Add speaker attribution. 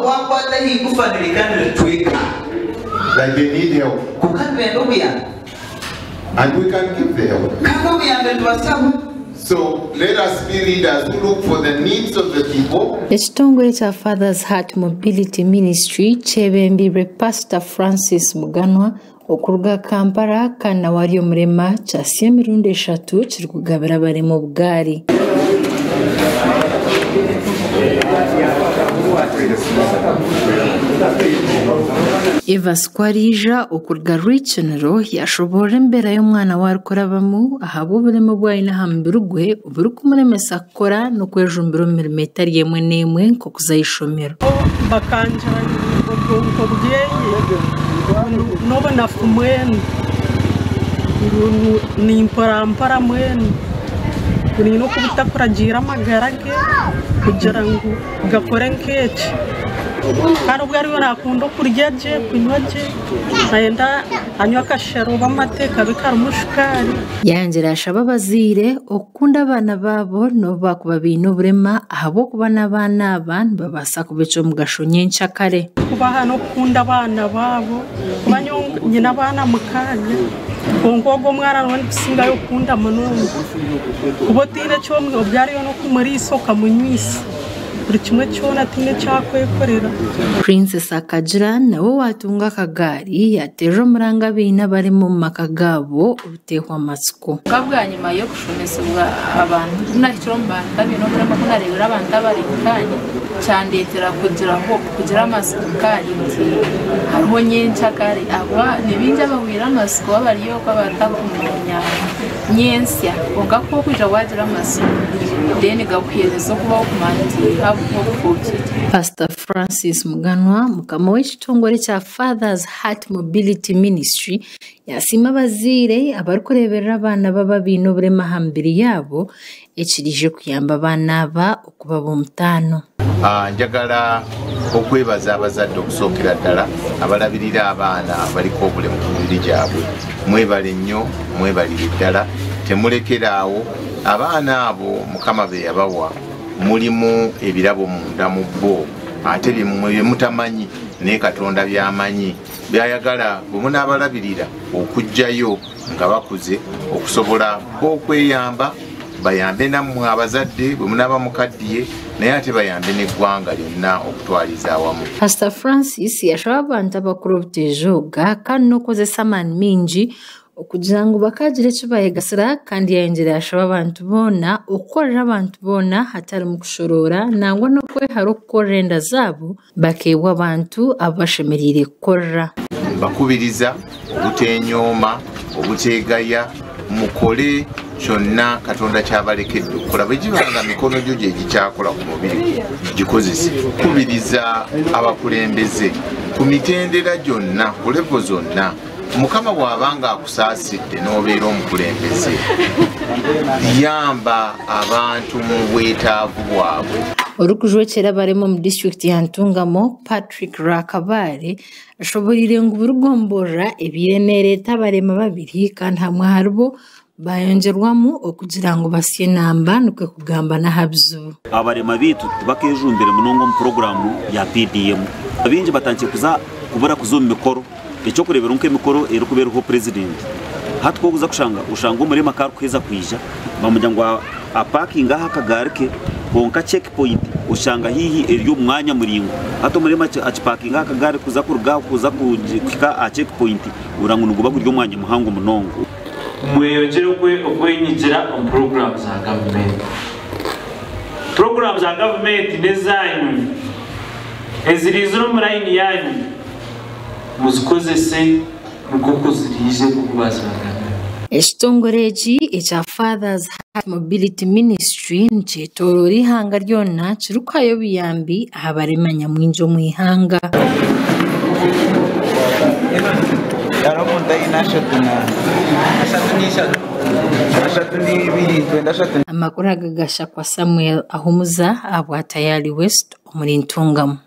Speaker 1: Waakwata aha igufa nirihika niricweka.
Speaker 2: Like they need help.
Speaker 1: Kwonka nibenda obuyambi.
Speaker 2: And we can give the help.
Speaker 1: Kandi obuyambi nitubaasa kubuha.
Speaker 2: So let us be leaders who look for the needs of the people.
Speaker 3: Ekitongore kya Father's Heart Mobility Ministry kyebembeirwe Pasita Francis Muganwa okuruga Kampala kandi nawe ari omurema kyasya emirundi eshatu kirikugabira abarema obugaari. Evas ku ariija okuruga Rwikiniro yashoboorora embeera y'omwana we arikurabamu ahabw'oburema obu aine aha mubiri gwe oburikumuremesa kukora n'okwejumbira omu mirimo etari emwe n'emwe nk'okuza aha ishomero.
Speaker 4: Bakangira ngu obwonko bweye n'obunafu mbwenu ngu nimporampora mbwenu ngu nyine okubutakuragiira amagara ge kugira ngu gakore nk'eki. Kandi obwo ariyo nakunda okurya gye, kunywa gye, nayenda anywe akashera oba amate kabe karimu shukaari.
Speaker 3: Yangira ashaba abazaire okukunda abaana baabo n'obu baakuba baine oburema ahabw'okuba n'abaana aba nibabaasa kuba eky'omugasho nyenkyakare.
Speaker 4: Kubaha n'okukunda abaana baabo kuba nyowe nyine abaana mukaaga kwonka ogwo omwana niwe ndikusingayo kukunda munonga kuba otaine eki obwo ariyo n'okumuriisa okamunywisa. Buri kimwe kyona tihaine eki akwekorera.
Speaker 3: Princess akagira nawe waatunga akagaari yaateerera omuranga abaine abarema omu maka gaabo obuteehwa matsiko.
Speaker 5: Kwonka bwanyima y'okushomesibwa abantu, ku naahikire omu bantu abaine oburema, ku naareebire abantu abari nkaanye, kyandeetera kugira hope, kugira amatsiko nkaanye nti hariho nyenkyakare. Ahabw'okuba ni baingi abahweire amatsiko abari okwo abatakumanya nyentsya. Kwonka ku orikwija waagira amatsiko, then gakuheereza okubaho kumanya nti you have hope for future.
Speaker 3: Pastor Francis Muganwa, mukama w'ekitongore kya Father's Heart Mobility Ministry, yasiima abazaire abarikureeberera abaana babo abaine oburema aha mibiri yaabo, ekiriije kuyamba abaana aba okuba ab'omutaano.
Speaker 2: Njagala okwebaza abazadde okusookera ddala abalabirira abaana abaliko obulemu ku mibiri gyabwe. Mwebale nnyo, mwebalire ddala, temulekera awo. Abaana abo Mukama be yabawa mulimu ebirabo munda mu bo ate bye mutamanyi naye Katonda by'amanyi by'ayagala bwe munaabalabirira okuggyayo nga bakuze okusobola bo okweyamba bayambe nammwe abazadde bwe munaaba mukaddiye naye ate bayambe n'eggwanga lyonna okutwaliza awamu.
Speaker 3: Pastor Francis yashaba abantu abakuru obutejooga kandi n'okukozesa amaani maingi okugira ngu bakaagira eki baayegasira kandi yaayongyera yaashaba abantu boona okukorera abantu boona hatarimu kushoroora nangwa n'okwehara okukorera enda zaabo bakeebwa abantu abu bashemereire kukorera.
Speaker 2: Mbakubiriza obuteenyooma, obuteegaya, mukole kyonna Katonda ky'abalekedde okukola. Bwe giba nga mikono gyo gye gikyakola ku mubiri gwo, gikozese. Kubiriza abakulembeze ku mitendera gyonna, ku levo zonna. Mukama bw'aba ng'akusaasidde n'obeera omukulembeze, yamba abantu mu bwetaavu bwabwe.
Speaker 3: Orikujwekyera abarema omu disiturikiti ya Ntungamo, Patrick Rwakabaare ashoboreire ngu buri gomborora ebaire nereeta abarema babiri kandi hamwe aharibo bayongyerwamu okugira ngu basye enamba nikwo kugamba n'aha bizibu.
Speaker 6: Abarema beitu tibakejumbire munonga omu puroguraamu ya PDM. Abaingi batandikire kuza kubura kuza omu mikoro. Eky'okureeberaho nk'emikoro erikuba eriho purezidenti. Hati ku orikuza kushanga, oshanga omurema ku arikuheeza kwija, bamugira ngu apakinge aho akagaari ke, kwonka check point oshanga haihi eri omu mwanya muraingwa. Hati omurema akipakinga aho akagaari kuza kuruga aho kuza kuhika aha check point, oreba ngu niguba guri omwanya muhango munonga.
Speaker 7: Mweyongyere okwenyigira omu puroguraamu za gavumenti. Puroguraamu za gavumenti n'ezaanyu eziriizire omu layini yaanyu. Muzikozese nk'oku ziriije nk'oku baazibagambira.
Speaker 3: Ekitongore eki ekya Father's Heart Mobility Ministry nikyetooroora eihanga ryona kirikuhayo obuyambi aha barema nyamwingi omu ihanga. Amakuru aga gashakwa Samuel Ahumuza ahabwa Tayali West omuri Ntungamo.